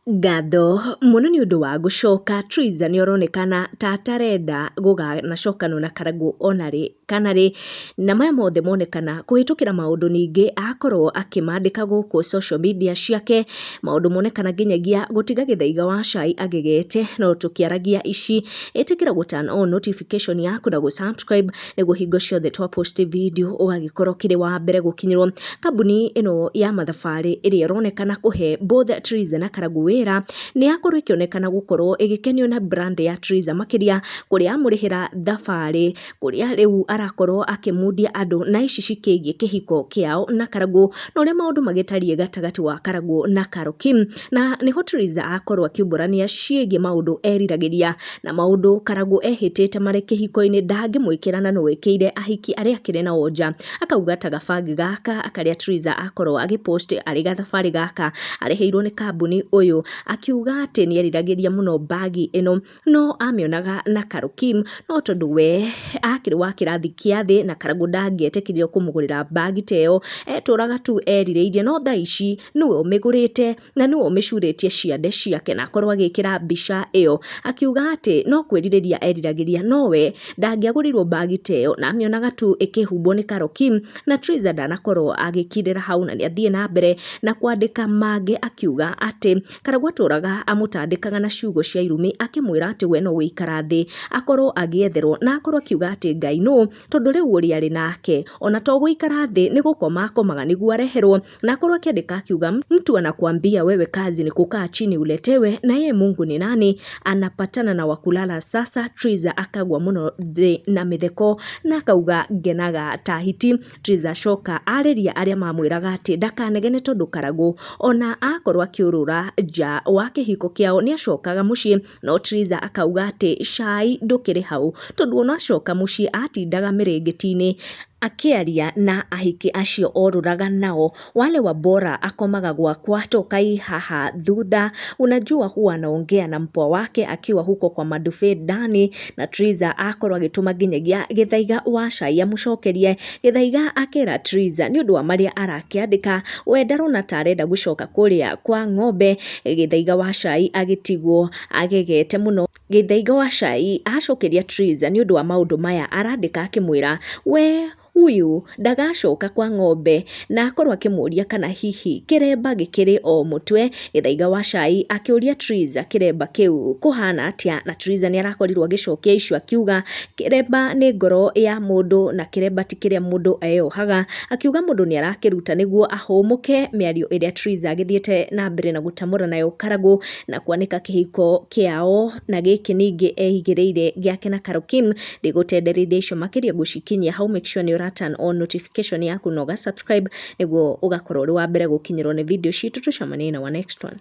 Ngatho mũno nĩ ũndũ wa gũcoka. Triza nĩ ũronekana ta atarenda gũganacokanwo na Karangũ ona rĩ kana rĩ, na maya mothe monekana kũhĩtũkĩra maũndũ ningĩ akorwo akĩmandĩka gũkũ social media ciake, maũndũ monekana nginyagia gũtiga gĩthaiga wa cai agegete. No tũkĩaragia ici, ĩtĩkĩra gũ turn on notification yaku na gũ subscribe nĩguo hingo ciothe twa post video ũgagĩkorwo ũkĩrĩ wa mbere gũkinyĩrwo. Kambuni ĩno ya mathabarĩ ĩrĩa ĩronekana kũhe both Triza na Karangũ wĩra, nĩ yakorwo ĩkĩonekana gũkorwo ĩgĩkenio na brand ya Triza makĩria kũrĩa amũrĩhĩra thabarĩ, kũrĩa rĩu arakorwo akĩmundia andũ na ici cikĩgiĩ kĩhiko kĩao na Karangũ na ũrĩa maũndũ magĩtariĩ gatagatĩ wa Karangũ na Carol Kim. Na nĩho Triza akorwo akiumbũrania ciĩgiĩ maũndũ eriragĩria na maũndũ Karangũ ehĩtĩte marĩ kĩhiko-inĩ ndangĩmwĩkĩra na no ekĩire ahiki arĩa akĩrĩ nao nja. Akauga ta gabagi gaka karĩa Triza akorwo agĩ post arĩ gathabarĩ gaka arĩhĩirwo nĩ kambuni ũyũ, akiuga atĩ nĩ eriragĩria mũno bagi ĩno no amĩonaga na Carol Kim, no tondũ we akĩrĩ wa kĩrathi kĩa thĩ na Karangũ ndangĩetĩkĩrire kũmũgũrĩra bagi ta ĩyo, etũraga tu erirĩirie, no thaa ici nĩwe ũmĩgũrĩte na nĩwe ũmĩcurĩtie ciande ciake na akorwo agĩkĩra mbica ĩyo akiuga atĩ no kwĩrirĩria eriragĩria nowe ndangĩagũrĩirwo bagi ta ĩyo na amĩonaga tu ĩkĩhumbwo nĩ Carol Kim. Na Triza ndanakorwo agĩkirĩra hau na nĩathiĩ na mbere na kwandĩka mangĩ akiuga atĩ Karangũ atũraga amũtandĩkaga na ciugo cia irumi akĩmwĩra atĩ we no gũikara thĩ akorwo agĩetherwo, na akorwo akiuga atĩ Ngai nũ, tondũ rĩu ũrĩa arĩ nake ona to gũikara thĩ nĩ gũkoma akomaga nĩguo areherwo. Na akorwo akĩandĩka akiuga mtu anakuambia wewe kazi ni kukaa chini uletewe, na yeye Mungu ni nani anapatana na wakulala sasa. Triza akagwa mũno thĩ na mĩtheko na akauga ngenaga ta hiti. Triza acoka arĩria arĩa mamwĩraga atĩ ndakanegene tondũ Karangũ ona akorwo akĩũrũra nja wa kĩhiko kĩao nĩ acokaga mũciĩ, no Triza akauga atĩ cai ndũkĩrĩ hau tondũ ona acoka mũciĩ atindaga mĩrĩngĩti-inĩ akĩaria na ahiki acio orũraga nao, wale wa bora akomaga gwakwa tokai haha thutha, unajua huwa anaongea na mpwa wake akiwa huko kwa madufe ndani. Na Triza akorwo agĩtũma nginyagia Gĩthaiga wa cai amũcokerie. Gĩthaiga akĩra Triza nĩ ũndũ wa marĩa arakĩandĩka we ndarona ta arenda gũcoka kũrĩa kwa ng'ombe. Gĩthaiga wa cai agĩtigwo agegete mũno. Gĩthaiga wa cai acokeria Triza nĩ ũndũ wa maũndũ maya arandĩka akĩmwĩra we huyu ndagacoka kwa ng'ombe, na akorwo akĩmũria kana hihi kĩremba gĩkĩrĩ o mũtwe. Gĩthaiga wa cai akĩũria Triza kĩremba kĩu kũhana atĩa, na Triza nĩ arakorirwo agĩcokia icio akiuga kĩremba nĩ ngoro ya mũndũ na kĩremba ti kĩrĩa mũndũ eyohaga, akiuga mũndũ nĩ arakĩruta nĩguo ahũmũke. Mĩario ĩrĩa Triza agĩthiĩte na mbere na gũtamũra nayo Karangũ na kwanĩka kĩhiko kĩao na gĩkĩ ningĩ eigĩrĩire gĩake na Carol Kim, ndĩgũtenderithia icio makĩria ngũcikinyia hau. Make sure nĩ ũra turn on notification yaku na ũga subscribe nĩguo ũgakorwo ũrĩ wa mbere gũkinyĩrwo nĩ video citũ. Tũcemanie na wa next one.